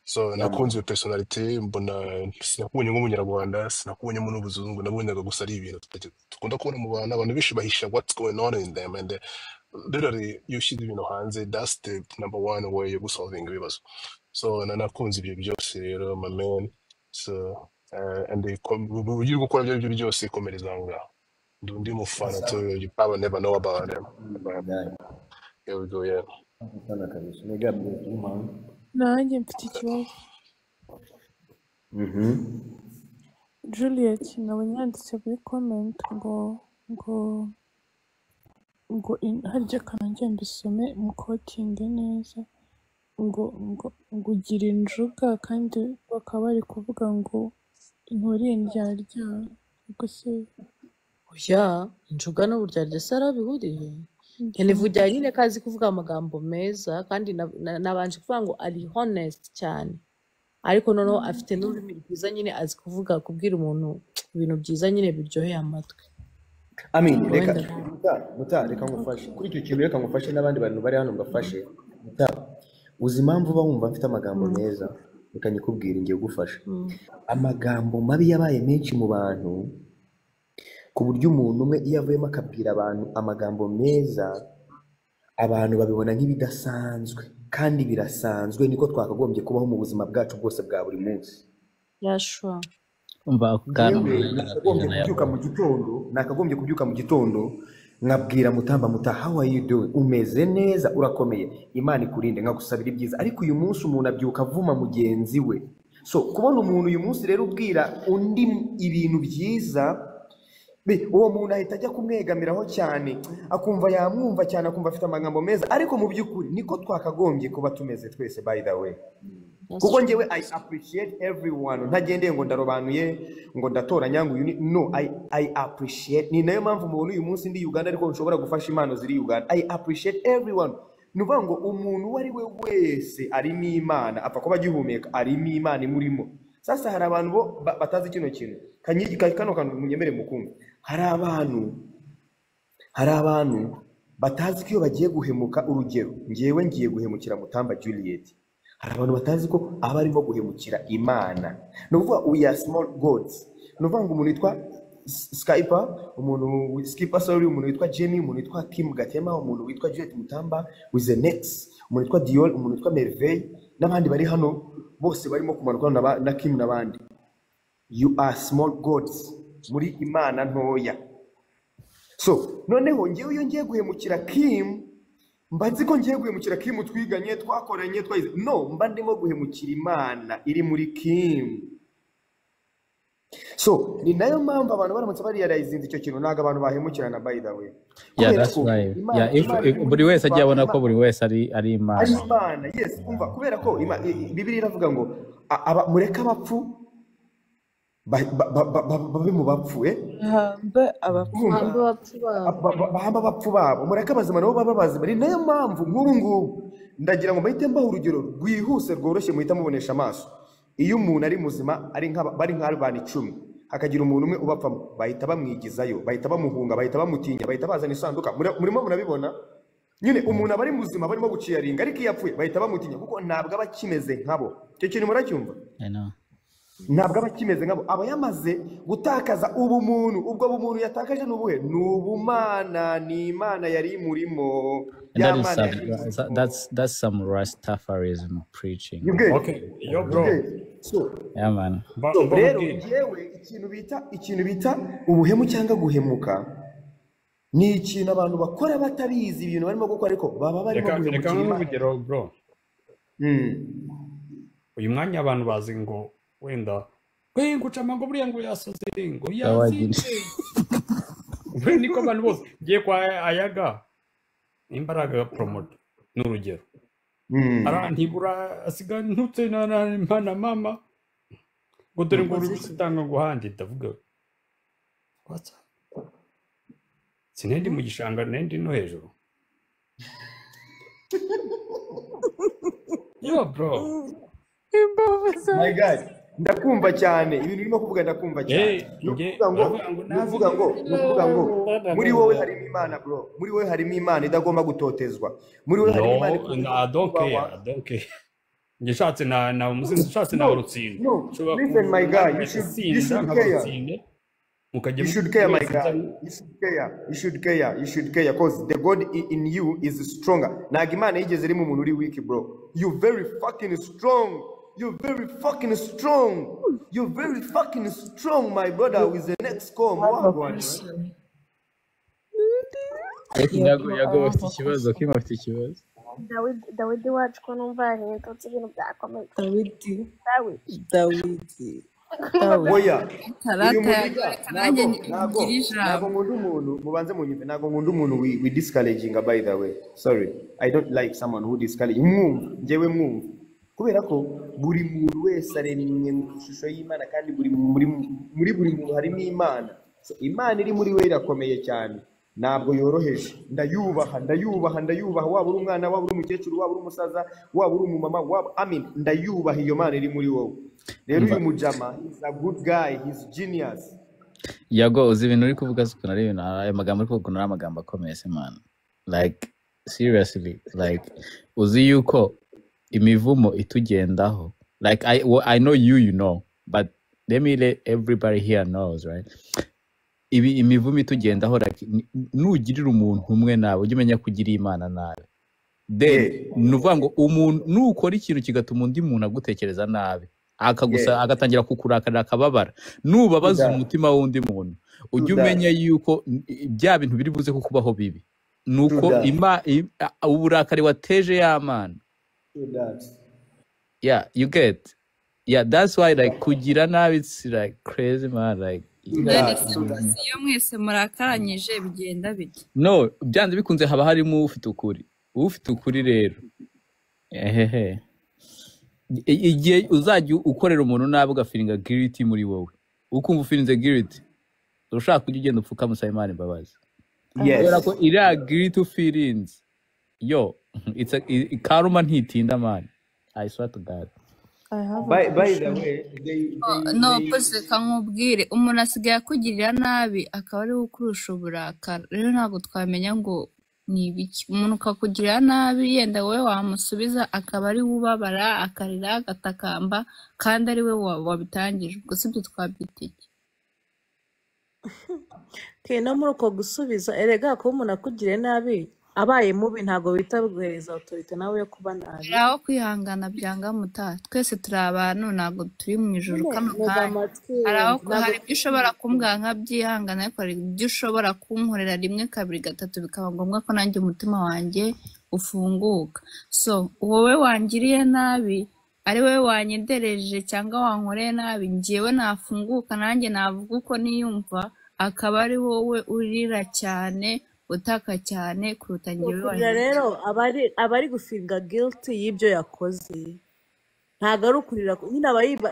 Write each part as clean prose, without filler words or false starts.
So Yeah, man. nakunze iyo personality, mbona sinakubonye nk'umunyarwanda, sinakubonyemo n'ubuzungu, nabonaga gusa ari ibintu dukunda kubona mu bantu. Abantu benshi bahisha what's going on in them, and literally iyo ushyize ibintu hanze, that's the number one way yo gusolving ibibazo. So nakunze ibyo byose rero, my man. So and uburyo uri gukora ibyo aribyo byose, komereza aho ngaho. Ndi undi mufana Sawa. to you probably never know about him. Yeah. Here we go, yeah. Sana kabisa. May God bless you, man. Nanjye mfite ikibazo. Juliet nabonye yanditse muri comment ngo harya kanongere mbisome mukotinge neza, ngo ugira injuga, kandi bakaba bari kuvuga ngo nturi indyarya, ubwo se? Oya, injuga n'uburyarya se arabihuriye? Yanivugira nyine ko azi kuvuga amagambo meza, kandi nabanje kuvuga ngo ari honest cyane, ariko noneho afite n'ururimi rwiza nyine, azi kuvuga, kubwira umuntu ibintu byiza nyine biryoheye amatwi. Amin, Ubwo reka wenda Muta, Muta, reka ngufashe kuri icyo kintu, reka ngufashe n'abandi bantu bari hano mbafashe. Muta, uzi impamvu uba wumva mfite amagambo meza? Reka nyikubwire, ngiye gufasha. Amagambo mabi yabaye menshi mu bantu, ku buryo umuntu umwe iyo avuyemo akabwira abantu amagambo meza, abantu babibona nk'ibidasanzwe, kandi birasanzwe, niko twakagombye kubaho mu buzima bwacu bwose bwa buri munsi. Yashua. Umva ako kantu. Yewe, nakagombye kubyuka mu gitondo, nakagombye kubyuka mu gitondo nkabwira Mutamba, "Muta, how are you doing? Umeze neza? Urakomeye? Imana ikurinde," nkagusabira ibyiza. Ariko uyu munsi umuntu abyuka avuma mugenzi we. So kubona umuntu uyu munsi rero ubwira undi ibintu byiza, uwo muntu ahita ajya kumwegamiraho cyane, akumva yamwumva cyane, akumva afite amagambo meza. Ariko mu by'ukuri niko twakagombye kuba tumeze twese, by the way. That's Kuko true. njyewe I appreciate everyone, ntagendeye ngo ndarobanuye, ngo ndatoranya, ngo uyu ni no, I appreciate. Ni nayo mpamvu mubona uyu munsi ndi Uganda, ariko nshobora gufasha impano ziri Uganda. I appreciate everyone. Ni ukuvuga ngo umuntu uwo ari we wese arimo Imana, apfa kuba agihumeka, arimo Imana imurimo. Sasa hari abantu bo batazi kino kintu. Kano kantu munyemere mukumve. Hari abantu batazi ko iyo bagiye guhemuka, urugero ngewe ngiye guhemukira Mutamba Juliet, hari abantu batazi ko aba arimo guhemukira Imana. Ni ukuvuga we are small gods. Ni ukuvuga ngo umuntu witwa Skyper, umuntu Skipper, sorry, umuntu witwa Jamie, umuntu witwa Kim Gatema, umuntu witwa Juliet Mutamba with the next, umuntu witwa Dior, umuntu witwa Merveille n'abandi bari hano bose barimo kumanuka na Kim n'abandi, you are small gods, muri Imana ntoya. So noneho ngewe iyo ngiye guhemukira Kim, mba nzi ko ngiye guhemukira Kim twiganye, twakoranye, twayize? No, mba ndimo guhemukira Imana iri muri Kim. So ni nayo mpamvu abantu baramutse barealizinze icyo kintu, ntabwo abantu bahemukirana, by the way. Yeah, Kubera that's ko right. Imana Yeah, if, Imana if iri muri buri wese ajya abona ko Imana buri wese ari Imana. Ari Imana, yes. Umva, kubera ko Bibiliya iravuga ngo mureke abapfu babe mu bapfu, eh? Bahambe abapfu. Urumva? Bahambe abapfu babo. Bahambe abapfu babo, mureke abazima nabo babe bazima. Ni nayo mpamvu nk'ubu ngubu ndagira ngo mbahite mbaha urugero rwihuse, rworoshye, muhita mubonesha amaso. Iyo umuntu ari muzima, ari bari nk'abantu 10, hakagira umuntu umwe ubapfamo, bahita bamwigizayo, bahita bamuhunga, bahita bamutinya, bahita bazana isanduka. Murimo murabibona nyine, umuntu aba ari muzima barimo guciyaringa, ariko iyo apfuye bahita bamutinya, kuko ntabwo aba akimeze nkabo. Icyo kintu muracyumva? I know. Ntabwo aba akimeze nkabo, aba yamaze gutakaza ubumuntu. Ubwo bumuntu yatakaje ni ubuhe? Ni ubumana, ni Imana yari imurimo. And Ya that is Mana some yari imurimo. that's some Rastafarism preaching. You get? Okay, yo bro. You get? So, Yeah, man. So, Mba rero nkubwire. njyewe ikintu bita ubuhemu cyangwa guhemuka ni ikintu abantu bakora batabizi ibintu barimo gukora, ariko baba barimo Reka guhemukira nguhe Imana. urugero, bro. Uyu mwanya abantu bazi ngo wenda we ngo ucama ngo buriya ngo yasaze ngo yasinze. We niko abantu bose ngiye kwa Ayaga imbaraga promote, ni urugero. Arantibura asiga ntutse na mama ngo dore ngo uri gusitanga ngo handi, ndavuga what's up? Sinendi mu gishanga, nendi no hejuru. Yo bro. Imbavu My zanjye. God, ndakumva cyane ibintu urimo kuvuga, ndakumva cyane. Eh, nge Ni ukuvuga ngo muri wowe harimo Imana, bro. Muri wowe harimo Imana idagomba gutotezwa. Muri wowe harimo Imana No, igomba I don't care, kubahwa. I don't care. Njye nshatse na umusinzi, nshatse na No, rutsinda. no, Nshobora listen my guy, you nanjye should nsinda care. nkabarutsinda mukajya You should care, my mwese guy. nza You should care. You should care. You should care. Because the God in you is stronger. Ntabwo Imana yigeze irimo umuntu uri weak, bro. You very fucking strong. You very fucking strong. You very fucking strong, my brother. With the next call, I have a wagwan, man. question. Ariko Yego, Yago I Yago have bafite a ikibazo, question. Kim afite ikibazo. Dawidi wacu ko numva yahindutse ibintu byakomeye. Dawidi, Dawidi. Dawidi, Dawidi. Oya, uyu Tarata muniga reka nanjye ntago ntago ngire ntago ijambo. nkunda umuntu, mubanze munyumve, ntago nkunda umuntu wi discouraging. By the way, sorry, I don't like someone who discourage. Mwumva, njyewe mwumva, kubera ko buri muntu wese aremye mu ishusho y'Imana, kandi buri muri muri buri muntu harimo Imana. So, Imana iri muri we irakomeye cyane, ntabwo yoroheje. Ndayubaha, ndayubaha, ndayubaha. Waba uri umwana, waba uri umukecuru, waba uri umusaza, waba uri umumama, waba, I mean, ndayubaha iyo Mana iri muri wowe. Rero Umva uyu mujama, he's a good guy, he's genius. Yago, uzi ibintu uri kuvuga se ukuntu ari ibintu, ayo magambo uri kuvuga ukuntu ari amagambo akomeye se man. Like seriously, like uzi yuko imivumo itugendaho. Like I, well, I know you know, but let me let everybody here knows, right? Ibi imivumo itugendaho, like nugirira umuntu umwe nabi, ujye umenya ko ugiriye Imana nabi. Then Yeah, ni ukuvuga ngo umuntu nukora ikintu kigatuma undi muntu agutekereza nabi, akagusa yeah, agatangira kukurakarira, akababara, true nubabaza that, umutima w'undi muntu, true ujye that, umenya yuko bya bintu biri buze kukubaho bibi, true nuko that, uburakari wateje ya Mana. true that. Yeah, you get, yeah, that's why like kugira nabi, it's like crazy man, like True None that, se true that. iyo mwese murakaranyije bigenda bite? No, byanze bikunze haba harimo ufite ukuri, ufite ukuri rero ehehe. Igihe uzajya ukorera umuntu nabi ugafiringa guilty muri wowe, ukumva ufirinze guilty, ushaka kujya ugenda upfukama usaba Imana imbabazi, kubera ko Yes. iriya guilty ufirinze yo, it's a, karma ntitinda man, I swear to God. I have a By the question. way, they No, they pose reka nkubwire, umuntu asigaye akugirira nabi akaba ariwe ukurusha uburakari. Rero ntabwo twamenya ngo ni ibiki. Umuntu akakugirira nabi yenda wowe wamusubiza akaba ariwe ubabara, akarira, agatakamba, kandi ari we wabitangije. Ubwo si byo twabyita iki? Okay, no muri uko gusubiza, erega kuba umuntu akugiriye nabi abaye mubi ntabwo bihita biguhereza autorité nawe yo kuba nabi. Hari aho kwihangana byanga muta, twese turi abantu ntabwo turi mu ijuru Nyine kano ntega kanya. amatwi Hari aho wumve, ntabwo hari ibyo ushobora kumbwira nkabyihangana, ariko hari ibyo ushobora kunkorera rimwe kabiri gatatu bikaba ngombwa ko nanjye umutima wanjye ufunguka. So wowe wangiriye nabi, ari wowe wanyendereje cyangwa wankoreye nabi, njyewe nafunguka nanjye navuga uko niyumva, akaba ari wowe urira cyane utaka cyane kuruta njyewe kurira wahemukiye. rero aba ari gufinga guilty y'ibyo yakoze, ntabwo ari ukurira nyine aba yiba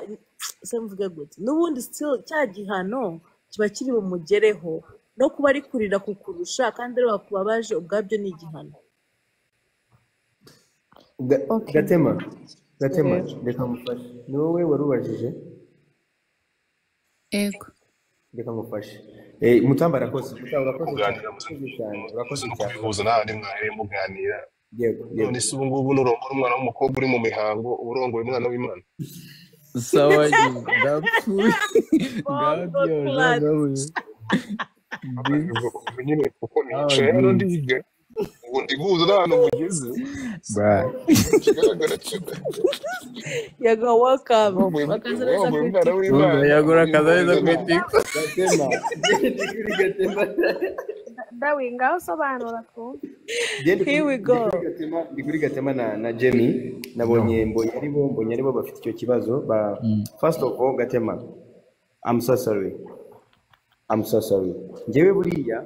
se mvuge gute, n'ubundi still cya gihano kiba kiri bumugereho, no kuba ari kurira kukurusha kandi ari wakubabaje ubwabyo ni igihano. Okay. Gatema, Gatema, Rero. reka mufashe. Ni wowe warubajije, Ego. reka mufashe. Mutamba arakoze, Mutamba urakoze cyane, Kuganira muze urakoze cyane, urakoze muze no cyane. kubihuza n'ahandi mwahereye muganira. Yego, yego. None se ubu ngubu nurongora umwana w'umukobwa uri mu mihango, uba urongoye umwana w'Imana? Sawa nyine, ndapfuye. Bongo Ngabyo, clad. ndapfuye. This Ubwo nyine kuko oh nicaye hano this ndiga, ubu ndi guhuza n'ahantu mugeze, bruh. ikigaragara cyo Yego, welcome. urongoye Bakaza neza urongoye kuri umwana TikTok. w'Imana, Umva yagura akaza neza urimwohereza kuri nabi. TikTok. Gatema, ndi kuri Gatema. Dawi, ngaho sobanura twumve. Njye ndi Here kuri we ndi go. kuri Gatema, ndi kuri Gatema na Jamie, nabonye mbonye aribo mbonye aribo bafite icyo kibazo ba. First of all, Gatema, I'm so sorry. I'm so sorry. Njyewe buriya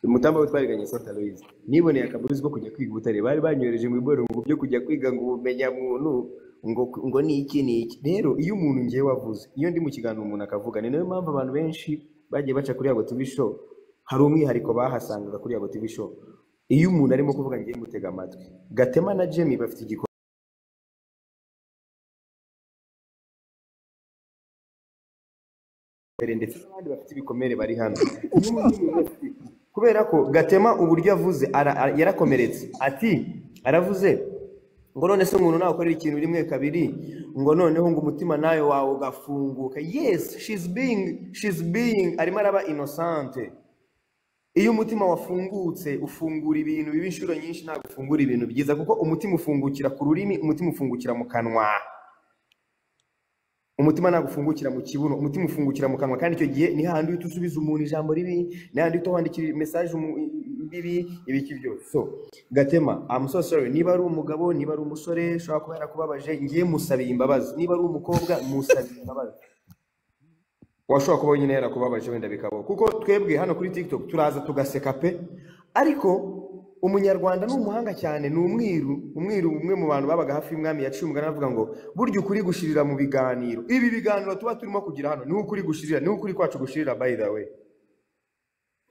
Mutamba we twariganye Santa Louise, niboneye akabuzi ko kujya kwiga i Butare, bari banyohereje mu iboro ngo byo kujya kwiga ngo ubumenyamuntu ngo ni iki ni iki. Rero iyo umuntu ngewe wavuze, iyo ndi mu kiganiro umuntu akavuga, ni nayo mpamvu abantu benshi bagiye baca kuri Yago TV Show, hari umwihariko bahasangaga kuri Yago TV Show. Iyo umuntu arimo kuvuga ngiye mutega amatwi. Gatema na Jamie bafite igikorwa ndetse n'abandi bafite ibikomere bari hano. N'undi muntu wese. Kubera ko Gatema uburyo avuze yarakomeretse, ati aravuze Ngo none se umuntu nawe ukorera ikintu rimwe kabiri, ngo noneho ngo umutima nawe wawe ugafunguka. Yes, she's being arimo araba innocente. Iyo umutima wafungutse, ufungura ibintu bibi inshuro nyinshi, ntabwo ufungura ibintu byiza, kuko umutima ufungukira ku rurimi, umutima ufungukira mu kanwa. Umutima ntabwo ufungukira mu kibuno, umutima ufungukira mu kanwa. Kandi icyo gihe ni hahandi uhita usubiza umuntu ijambo ribi, ni hahandi uhita wandikira message bibi, ibiki byose. So Gatema, I'm so sorry. Niba ari umugabo, niba ari umusore ushobora kuba yarakubabaje, ngiye musabiye imbabazi. Niba ari umukobwa, musabiye imbabazi. Washobora kuba wenyine yarakubabaje, wenda bikabaho, kuko twebwe hano kuri TikTok turaza tugaseka pe. Ariko umunyarwanda ni umuhanga cyane, ni umwiru. Umwiru, umwe mu bantu babaga hafi y'umwami, yaciye umugani avuga ngo burya ukuri gushirira mu biganiro. Ibi biganiro tuba turimo kugira hano niho ukuri gushirira, niho ukuri kwacu gushirira. By the way,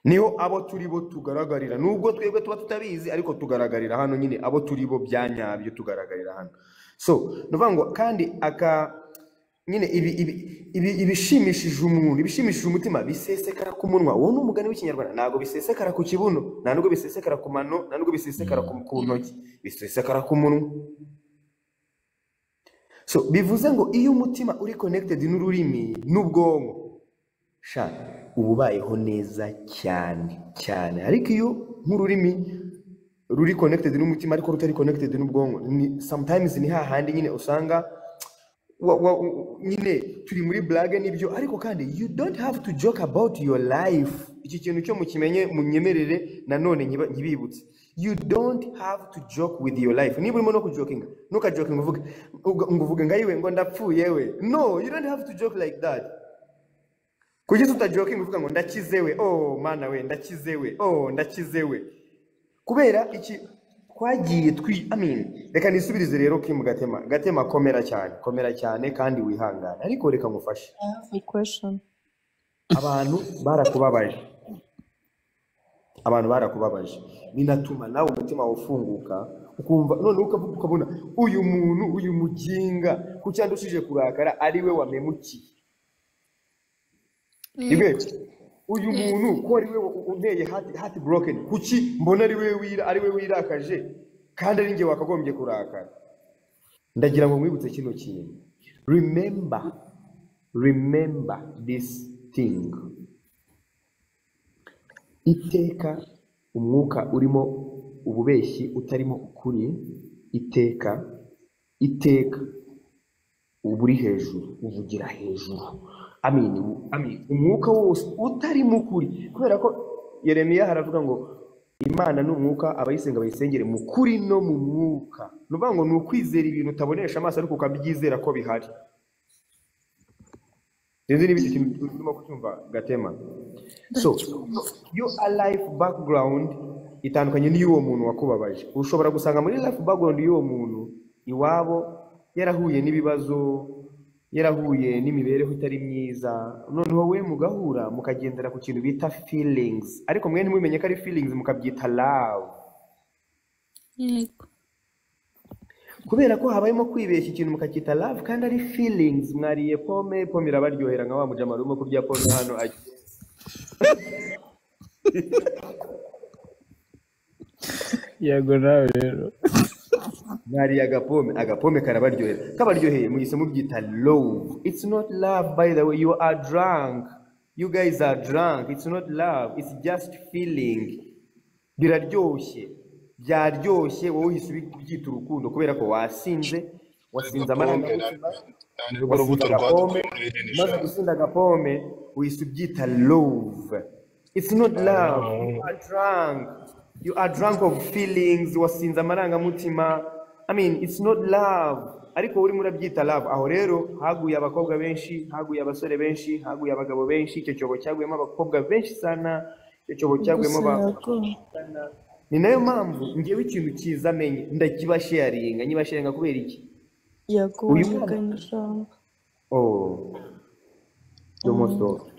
niho abo turi bo tugaragarira, nubwo twebwe tuba tutabizi, ariko tugaragarira hano nyine. Abo turi bo bya nyabyo tugaragarira hano. So ni ukuvuga ngo kandi aka nyine ibi ibishimishije umuntu, ibishimishije umutima bisesekara ku munwa. Uwo ni umugani w'Ikinyarwanda. Ntabwo bisesekara ku kibuno, nta nubwo bisesekara ku mano, nta nubwo bisesekara ku ntoki, bisesekara ku munwa. So bivuze ngo iyo umutima uri connected n'ururimi n'ubwonko, sha, uba ubayeho neza cyane cyane. Ariko iyo nk'ururimi ruri connected n'umutima ariko rutari connected n'ubwonko, ni sometimes ni hahandi nyine usanga nyine turi muri blague nibyo, ariko kandi you don't have to joke about your life. Iki kintu cyo mukimenye, munyemerere nanone nkibibutse: you don't have to joke with your life. Niba urimo no kujokinga, ntukajokinga uvuge ngo uvuge ngo ayiwe, ngo ndapfuye we. No, you don't have to joke like that. Kuki tutajokinga uvuga ngo ndakize we, oh mana we, ndakize we, oh ndakize we? Kubera iki twagiye twi, I mean, reka nisubirize rero Kim Gatema. Gatema, komera cyane, komera cyane kandi wihangane, ariko reka ngufashe. I have a question. Abantu barakubabaje, abantu barakubabaje, binatuma nawe umutima wawe ufunguka, ukumva noneho ukavuga, ukabona uyu muntu, uyu muginga, kuki yandushije kurakara, ari we wamemukiye? Ibe uyu muntu ko ari we unteye heart broken, kuki mbona ari we wirakaje kandi ari njye wakagombye kurakara? Ndagira ngo nkwibutse kino kintu. Remember, remember this thing: iteka umwuka urimo ububeshyi, utarimo ukuri, iteka iteka uba uri hejuru, uvugira hejuru. Amin, amin. Umwuka wose utarimo ukuri, kubera ko Yeremiya haravuga ngo Imana ni umwuka, abayisenga bayisengere mu kuri no mu mwuka. Ni ukuvuga ngo ni ukwizera ibintu utabonesha amaso, ariko ukabyizera ko bihari. Sinzi niba iki kintu urimo kucyumva, Gatema. So your life background itandukanye n'iy'uwo muntu wakubabaje. Ushobora gusanga muri life background y'uwo muntu iwabo yarahuye n'ibibazo, yarahuye n'imibereho itari myiza, noneho we mugahura mukagendera ku kintu bita feelings, ariko mwe ntimumenye ko ari feelings, mukabyita love. Kubera ko habayemo kwibeshya, ikintu mukacyita love kandi ari feelings. Mwariye pome, pome irabaryohera, nka wa mujama urimo kurya pome hano. Yego, nawe rero. Mwariye agapome, agapome karabaryohera, kabaryoheye muhise mubyita love. It's not love, by the way. You are drunk, you guys are drunk. It's not love, it's just feeling. Biraryoshye, byaryoshye, wowe uhise ubyita urukundo kubera ko wasinze, wasinze agapome amarangamutima. Nta nirwo Wasinze rubuto agapome, rwadukuye muri Edeni. umaze Sha. gusinda agapome uhise ubyita love. It's not love. You are drunk, you are drunk of feelings. Wasinze amarangamutima. I mean, it's not love, ariko urimo urabyita love. Aho rero haguye abakobwa benshi, haguye abasore benshi, haguye abagabo benshi. Icyo cyobo cyaguyemo abakobwa benshi sana, icyo cyobo cyaguyemo Gusa abagabo yago sana. Ni nayo mpamvu ngewe ikintu cyiza amenye ndakibasharinga, nyibasharinga. Kubera iki? Yago, Uyu mwana wanyiganye ijambo. Oh, yomoso.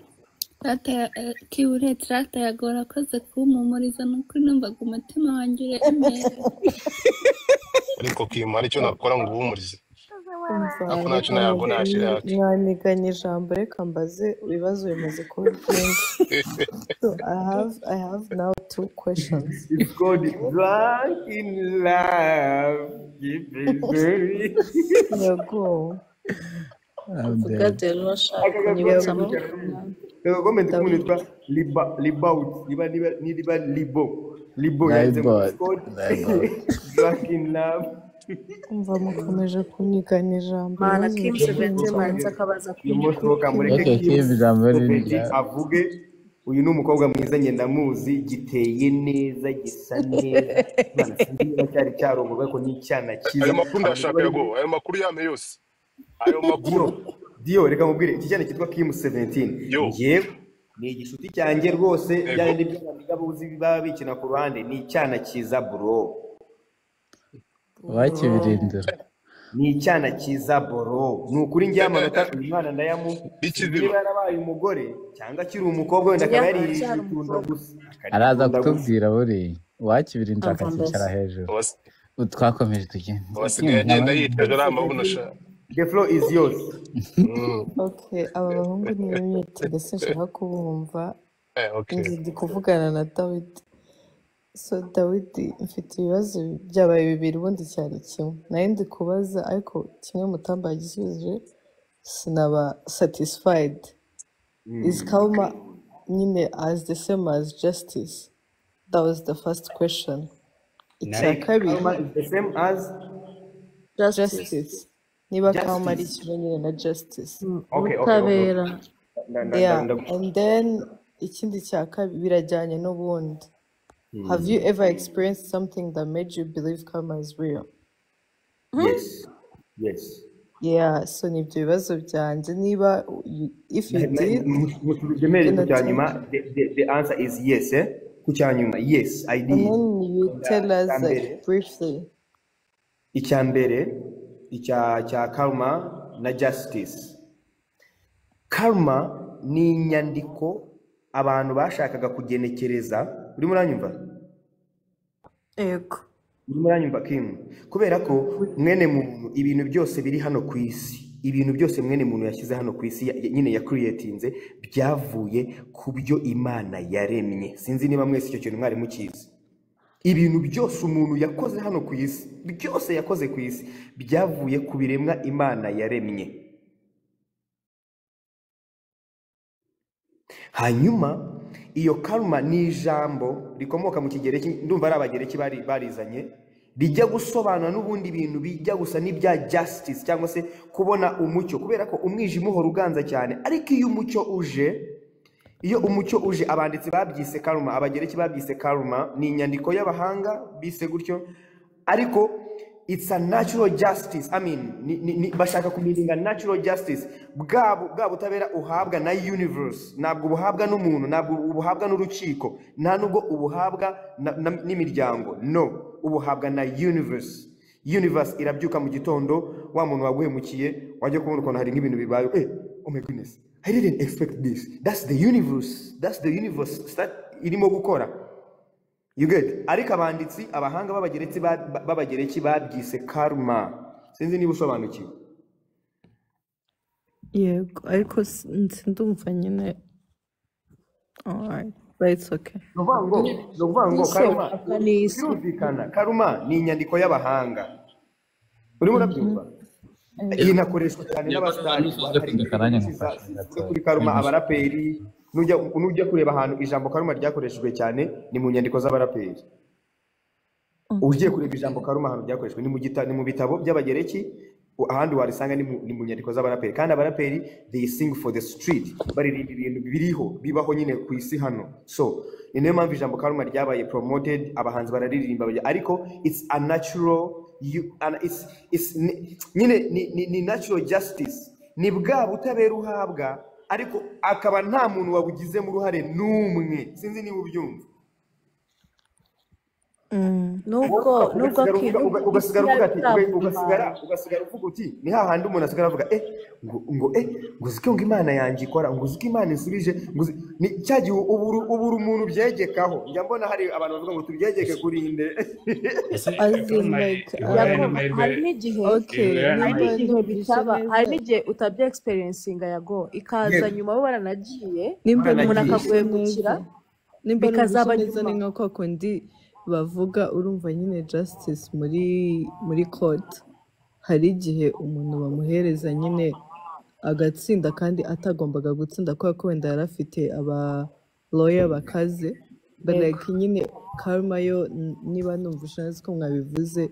Data kibure tractor yago, urakoze kumpumuriza, ni ukuri numvaga umutima wanjye uremera. Ariko Kim, hari icyo nakora ngo uhumurize? Umva, Ariko ntacyo reka nayago nashira yake. mwaniganye ijambo, reka mbaze, ibibazo bimaze kuba byinshi. So I have now two questions. It's called Drunk in Love. Keep it going. Yago, I'm Vuga dead. rero ashaka Aka kunyibutsa gakomenti amazina. aka comment k'umuntu Dawidi. witwa Liba Libaut liba niba ni liba Libo Libo yanditse ngo it's Libot. called Libot. Drunk in Love. Umva mukomeje kunyigana ijambo, Mana ibibazo Kim biri 17 kunzamo. manza akabaza Uyu munsi wo kamureke Okay, Kim Kim ijambo 17 rinini. avuge. Uyu ni umukobwa mwiza njye ndamuzi, giteye neza, gisa neza. Imana sinzi niba cyari cyarongorwa ariko ni icyana Ayo cyiza. makuru Abantu ndashaka bari yago, ayo makuru yame yose, ayo Dio, makuru Dio, reka mubwire iki cyana cyitwa Kim 17. Yo. Njyewe ni igishuti cyanjye rwose, bya Ego. bindi by'abaniga buzi baba bikina ku ruhande, ni icyana cyiza bro. Bro. Wakibirindira. Ni icyana cyiza bro. Ni ukuri njye amanota uyu mwana ndayamu, sinzi niba Ikizima. yarabaye umugore cyangwa akiri umukobwa wenda akaba Oya, yaririje aracyari itunda umukobwa. gusa, Araza akarya itunda gusa. kutubwira buriya. Wakibirindira Umva akakicara mbese. hejuru. Ubu twakomeje tugenda. Kim Wasigaye agenda ntabandi. yitwaje Kim ari amabuno 17, sha. the floor is yours. Okay, aba bahungu ntibimwitire sinshaka kubumva. Okay. Njye ndi kuvugana na Dawidi. So Dawidi, mfite ibibazo byabaye bibiri ubundi cyari kimwe. Nari ndi kubaza ariko kimwe Mutamba yagisubije sinaba satisfied. Is karma nyine as the same as justice? That was the first question. Icya Like kabiri, karma is the same as Justice. justice. Niba karma ari justice. kimwe nyine na justice. Okay. Ubutabera. Nda nda nda Yeah, nda. and then ikindi cya kabiri birajyanye n'ubundi. Have you ever experienced something that made you believe karma is real? Yes. Yes. Yeah, so ni ibyo bibazo byanjye niba if you did, Musubije meri ku gonna cya tell nyuma, the answer is yes, eh? Ku cya nyuma, yes, I and did. then you tell us Icya like mbere, briefly. icya mbere, icya cya karma na justice. Karma ni inyandiko abantu bashakaga kugenekereza. Urimo uranyumva? Yego. Urimo uranyumva Kim? Kubera ko mwene muntu ibintu byose biri hano ku isi, ibintu byose mwene muntu yashyize hano ku isi nyine ya creatinze byavuye ku byo Imana yaremye. Sinzi niba mwese icyo kintu mwari mukizi. Ibintu byose umuntu yakoze hano ku isi, byose yakoze ku isi byavuye ku biremwa Imana yaremye. Hanyuma iyo karma ni ijambo rikomoka mu Kigereki, ndumva ari Abagereki barizanye, rijya gusobanura n'ubundi bintu bijya gusa n'ibya justice cyangwa se kubona umucyo, kubera ko umwijima uhora uganza cyane, ariko iyo umucyo uje, iyo umucyo uje, abanditsi babyise karma, Abagereki babyise karma, ni inyandiko y'abahanga bise gutyo, ariko it's a natural justice. I mean, bashaka kumininga natural justice, bwa butabera uhabwa na universe, ntabwo ubuhabwa n'umuntu, ntabwo ubuhabwa n'urukiko, nta nubwo ubuhabwa n'imiryango, no, ubuhabwa na universe. Universe irabyuka mu gitondo, wa muntu waguhemukiye wajya kubona ukuntu hari nk'ibintu bibaye, oh my goodness, I didn't expect this. That's the universe, that's the universe start irimo gukora. You get? Ariko abanditsi abahanga b'Abagereki b'Abagereki babyise karma. Sinzi niba usobanukiwe. Yego, ariko sindumva nyine. Alright, but it's okay. Ni ukuvuga ngo karma Isoko n'isi. birumvikana, karma ni inyandiko y'abahanga. Urimo urabyumva? Iyi inakoreshwa cyane n'abasitari. Nusoza Hari kwiga akaranya indirimbo nyinshi nkufasha zivuga gatoya. kuri karma, abaraperi. Nujya kureba ahantu ijambo karma ryakoreshejwe cyane ni mu nyandiko z'abaraperi. Ugiye kureba ijambo karma ahantu ryakoreshejwe ni mu bitabo by'Abagereki, ahandi warisanga ni mu nyandiko z'abaraperi. Kandi abaraperi they sing for the street, baririmba ibintu biriho bibaho nyine ku isi hano. So ni nayo mpamvu ijambo karma ryabaye promoted, abahanzi bararirimba, ariko it's a natural you, and it's nyine ni natural justice, ni bwa butabera uhabwa ariko akaba nta muntu wabugizemo uruhare n'umwe. Sinzi niba ubyumva. Nubwo nubwo Ugasigara nubwo uvuga isi ugasigara uvuga ati itabuhaye. ugasigara uvuga uti ni hahandi umuntu asigara avuga ngo ngo uziko ngo Imana yanjye ikora, ngo uziko Imana insubije, ngo ni cya gihe ubura umuntu byegekaho. Njya mbona hari abantu bavuga ngo tubyegeke kuri nde. Ese As in karma like ihura Yago, n'amahirwe hari n'igihe okay, ihura hari nimba n'amahirwe n'igihe numvise bitaba, hari neza, n'igihe utabye experiencinga Yago, ikaza Yego, nyuma bo baranagiye, nimba umuntu baranagiye. numvise akaguhemukira, neza. Nimba numvise Bikazaba neza ni nyuma. nka kwa kundi bavuga, urumva nyine justice muri court hari igihe umuntu bamuhereza nyine agatsinda kandi atagombaga gutsinda kubera ko wenda yari afite aba lawyer bakaze, but Yego. like nyine karma yo, niba numvise neza ko mwabivuze,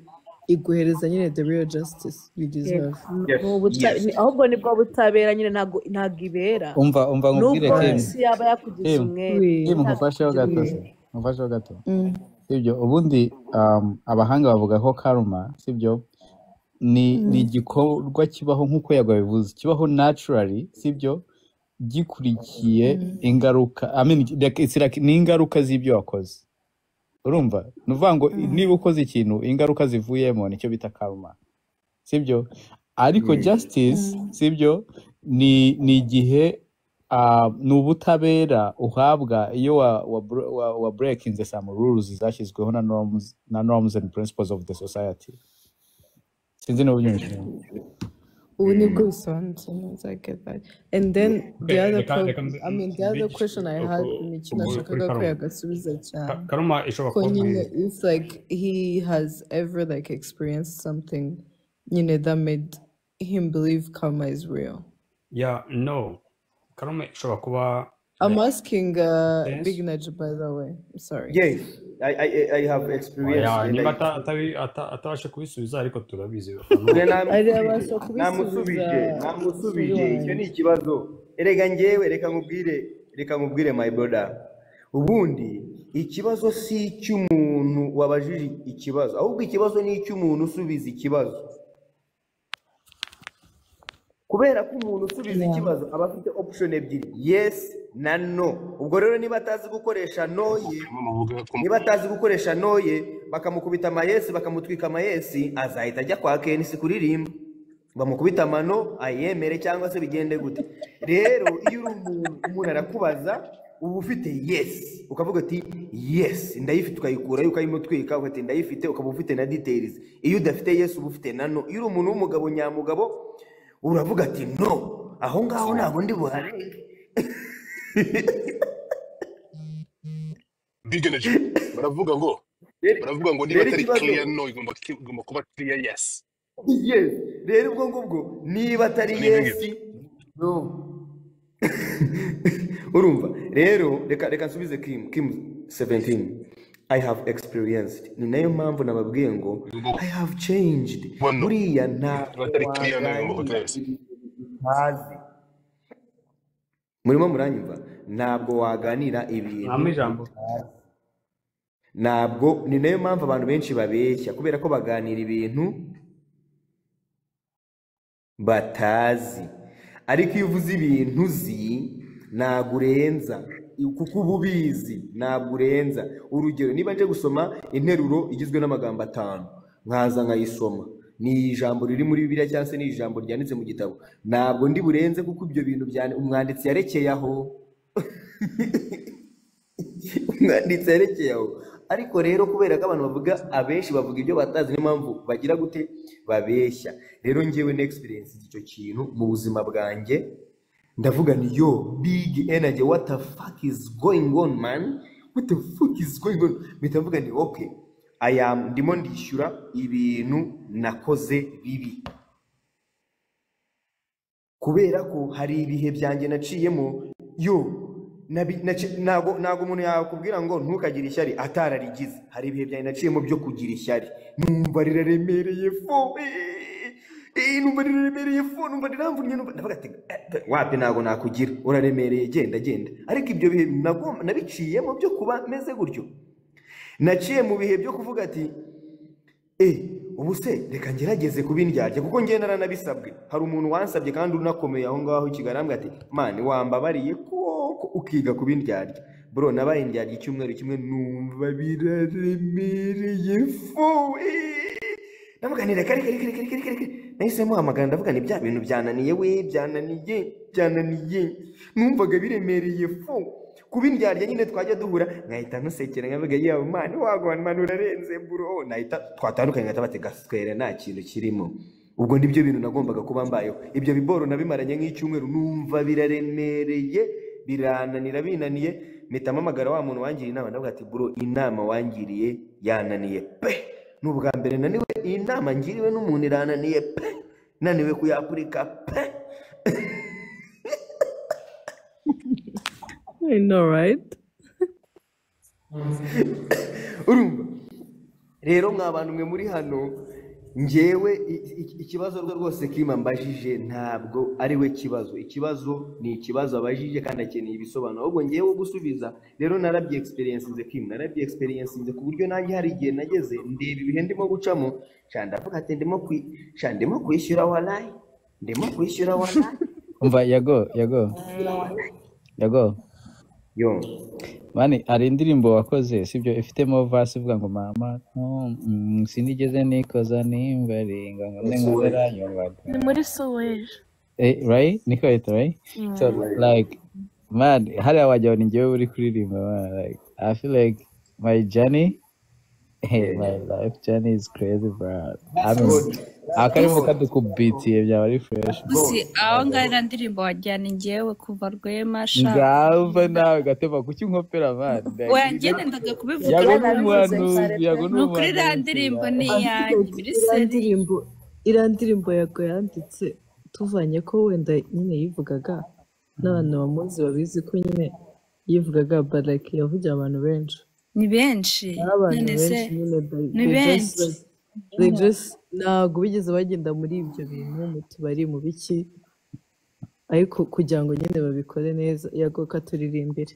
iguhereza nyine the real justice you Yego. deserve. Yes, Ni ubuta- yes. ahubwo nibwo butabera nyine, ntabwo ibera. Umva nkubwire Nubwo Kim. isi yaba yakugize Kim, umwere, Oui. Kim, ntabwo nkufasheho ikugira gato Oui. se, umwere. nkufasheho gato. Sibyo, ubundi abahanga bavuga ko karma, sibyo, ni igikorwa kibaho nk'uko Yago yabivuze, kibaho naturally, sibyo, gikurikiye ingaruka, I mean, like, it's like, ni ingaruka z'ibyo wakoze. Urumva, ni ukuvuga ngo niba ukoze ikintu, ingaruka zivuyemo nicyo bita karma, sibyo? Ariko justice, sibyo, ni igihe ni ubutabera uhabwa iyo wa breakinze some rules zashyizweho na norms and principles of the society. Sinzi niba ubyumvise. Ubu nibwo bisobanutse neza, I get that. And then the Okay, other reka pro reka I mean, the other mbigishe question I had, ni icyo kuri nashakaga ko karuma. yagasubiza cyane, Karuma ishobora ko kuba nyine if like he has ever like experienced something nyine that made him believe karma is real. Yeah, no, karuma ishobora kuba I'm like asking sense. Big Nudge, by the way. I'm sorry. Yes, I have experienced Oya, and niba I atabasha kubisubiza, ariko turabizi abantu Oya, Ari namusubije abasha kubisubiza namusubije suri namusubije Icyo wanjye. ni ikibazo. Erega njyewe reka nkubwire my brother, ubundi ikibazo si icy'umuntu wabajije ikibazo, ahubwo ikibazo ni icy'umuntu usubiza ikibazo, kubera ko umuntu usubiza Yeah. ikibazo aba afite option ebyiri, yes na no. Ubwo rero niba atazi gukoresha no ye, Muvuga ko niba atazi gukoresha no ye, bakamukubita amayesi, bakamutwika amayesi, azahita ajya kwa Kenisi kuririmba, bamukubita amano ayemere cyangwa se bigende gute. Rero iyo uri umuntu arakubaza, uba ufite yes, ukavuga ati yes ndayifite, ukayikurayo ukayimutwika, ugati ndayifite, ukaba ufite na details. Iyo udafite yes, uba ufite na no. Iyo uri umuntu w'umugabo nyamugabo, uravuga ati no, aho ngaho ntabwo ndi buharenge. Big Energy baravuga ngo Rero baravuga ngo niba rero atari ikibazo clear no, igomba kuba clear yes. Yes, rero ubwo ngubwo niba atari So ni ibyo yes, ngibyo. no. Urumva rero, reka nsubize Kim 17. I have experienced, ni nayo mpamvu nababwiye ngo Igomba I have changed. kuba no. Buriya ntabwo Niba atari clear no, igomba kuba waganira yes. ibintu utazi. Murimo muranyumva? Ntabwo waganira ibintu Mwampa ijambo. utazi. Ntabwo, ni nayo mpamvu abantu benshi babeshya, kubera ko baganira ibintu batazi. Ariko iyo uvuze ibintu uzi, ntabwo urenza, kuko uba ubizi, ntabwo urenza. Urugero, niba nje gusoma interuro igizwe n'amagambo 5, nkaza nkayisoma, ni ijambo riri muri Bibiliya cyangwa se ni ijambo ryanditse mu gitabo, ntabwo ndi burenze, kuko ibyo bintu umwanditsi yarekeye aho. Umwanditsi yarekeye aho. Ariko rero kubera ko abantu bavuga, abenshi bavuga ibyo batazi, niyo mpamvu bagira gute, babeshya. Rero njyewe na experience icyo kintu mu buzima bwanjye, ndavuga ni yo Big Energy, what the fuck is going on man, what the fuck is going on. Mpita mvuga ni okay, I am ndimo ndishyura ibintu nakoze bibi, kubera ko hari ibihe byanjye naciyemo yo ntago umuntu yakubwira ngo ntukagire ishyari atararigize. Hari ibihe byanjye naciyemo byo kugira ishyari, numva riraremereye fo, numva riraremereye fo, numva riramvunnye, numva ndavuga ati wapi, ntago nakugira, uraremereye, genda genda. Ariko ibyo bihe nabiciyemo byo kuba meze gutyo. Naciye mu bihe byo kuvuga ati ubu se reka ngerageze kuba indyarya, kuko njye naranabisabwe. Hari umuntu wansabye kandi unakomeye aho ngaho i Kigali, arambwira ati mani wambabariye koko ukiga kuba indyarya. Bro, nabaye indyarya icyumweru kimwe, numva biraremereye fo. Ndavuga nti reka reka reka reka reka reka reka. Nahise muhamagara ndavuga nti bya bintu byananiye we, byananiye, byananiye, numvaga biremereye fo. Kuba indyarya nyine, twajya duhura nkahita nkusekera, nkavuga yewe mani wagwana mani urarenze bro, nahita twatandukanye nkahita bati gaswera nta kintu kirimo. Ubwo nibyo bintu nagombaga kuba mbayeho. Ibyo biboro nabimaranye nk'icyumweru, numva biraremereye, Birananira, binaniye mpita mpamagara wa muntu wangiriye inama, ndavuga ati bro, inama wangiriye yananiye pe, ni ubwa mbere naniwe, iyi nama ngiriwe n'umuntu irananiye pe, naniwe kuyapurika pe. I know, right? Urumva rero mwa bantu mwe muri hano, njyewe ikibazo rwose Kima mbajije ntabwo ari we kibazo, ikibazo ni ikibazo abajije kandi akeneye ibisobanuro, ahubwo njyewe gusubiza rero narabye experience Kim, narabye experience ku buryo nanjye hari igihe nageze ndeba ibihe ndimo gucamo, sha ndavuga ati ndimo kwishyura walayi, ndimo kwishyura walayi. Umva Yago, Yago, Yago. Yo. Mani, hari indirimbo wakoze sibyo ifitemo verse ivuga ngo mama sinigeze nikoza nimbaringa ngo nze nkozera nyumvaga. Ni muri Suweje. Right? Niko yita, right? So like man, hariya wagira ngo ni njyewe uri kuririmba, man. Like I feel like my journey, hey, my life journey is crazy, bro. I mean, God. akarimo kadukubitiye byaba ari fresh. Gusi aho ngaho iriya ndirimbo wajyana njyewe kuva Rwema sha. Ngava nawe gatema kuki unkopera, man? Like, Oya njye nendaga kubivuga. Yago ni Narabivuze umuhanuzi, kare pe. Yago ni Ni ukuri iriya umuhanuzi. ndirimbo ni iyanjye Afite biri iriya seri. ndirimbo, iriya ndirimbo Yago yanditse tuvanye ko wenda nyine yivugaga n'abantu bamuzi babizi ko nyine yivugaga, but like yavugiye abantu benshi. Ni benshi. Hari abantu None se benshi nyine ni they just benshi. like, they just ntabwo bigeze bagenda muri ibyo bintu mu tubari mu biki, ariko kugira ngo nyine babikore neza Yago katuririmbire.